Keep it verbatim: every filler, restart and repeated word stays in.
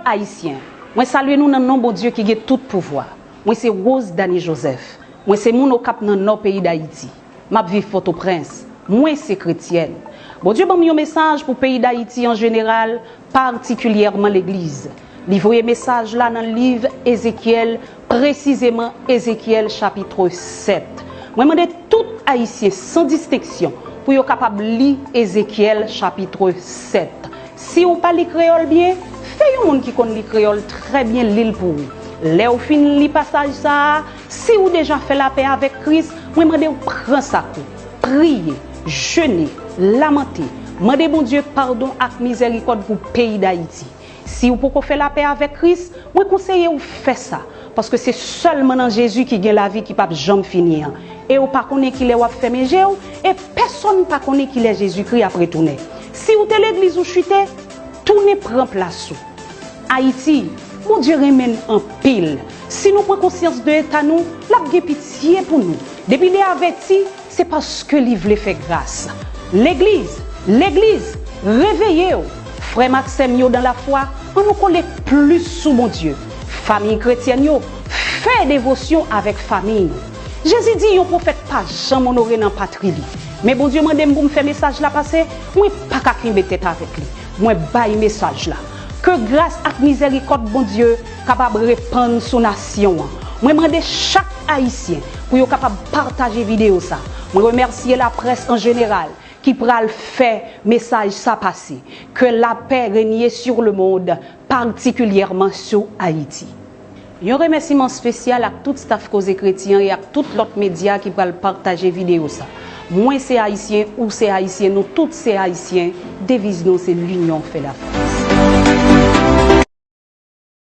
Ayisyen, mwen salye nou nan non Bondye ki gen tout pouvwa. Mwen se Rose Dany Joseph. Mwen se moun Okap nan nò peyi Dayiti. M ap viv Pòtoprens. Mwen se kretyèn. Bondye ban m yon mesaj pou peyi Dayiti an jeneral, patikilyèman legliz. Li voye mesaj la nan liv Ezekyèl, presizeman Ezekyèl chapit sèt. Mwen mande tout Ayisyen san distenksyon pou yo kapab li Ezekyèl chapit sèt. Si w pa li kreyòl byen, fè yon moun ki konn li kreyòl trè byen li l pou ou. Lè w fin li pasaj sa a, si w deja fè lapè avèk Kris, mwen mande w pran sa kou. Priye, jene, lamante, mande Bondye padon ak mizèrikòd pou peyi Dayiti. Si w poko fè lapè avèk Kris, mwen konseye w fè sa, paske se sèlman nan Jezi ki gen lavi ki p ap janm fini an. E w pa konnen kilè w ap fèmen je w, e pèsonn pa konnen kilè Jezikri ap retounen. Si w te legliz ou chite, tounen pran plas ou. Ayiti, Bondye renmen n anpil. Si nou pran konsyans de eta nou, l ap gen pitye pou nou. Depi li avèti, se paske li vle fè gras. Legliz, legliz, reveye w! Frè m ak sè m yo dan lafwa, ann nou kole plis sou Bondye. Fanmi kretyèn yo, fè devosyon avèk fanmi nou. Jezi di yon pwofèt pa janm onore nan patri li. Men Bondye mande m pou m fè mesaj la pase, mwen pa ka kenbe tèt avèk li. Mwen bay mesaj la. Ke gras ak mizèrikòd Bondye kapab repann sou nasyon an. Mwen mande chak Ayisyen pou yo kapab pataje videyo sa. Mwen remèsye laprès an jeneral ki pral fè mesaj sa pase. Ke lapè renye sur le monde, patikilyèman sou Ayiti. Yon remèsiman espesyal ak tout staf Koze Kretyen e ak tout lòt medya ki pral pataje videyo sa. Mwen se Ayisyen, ou se Ayisyen, nou tout se Ayisyen. Deviz nou se Linyon fè lafòs.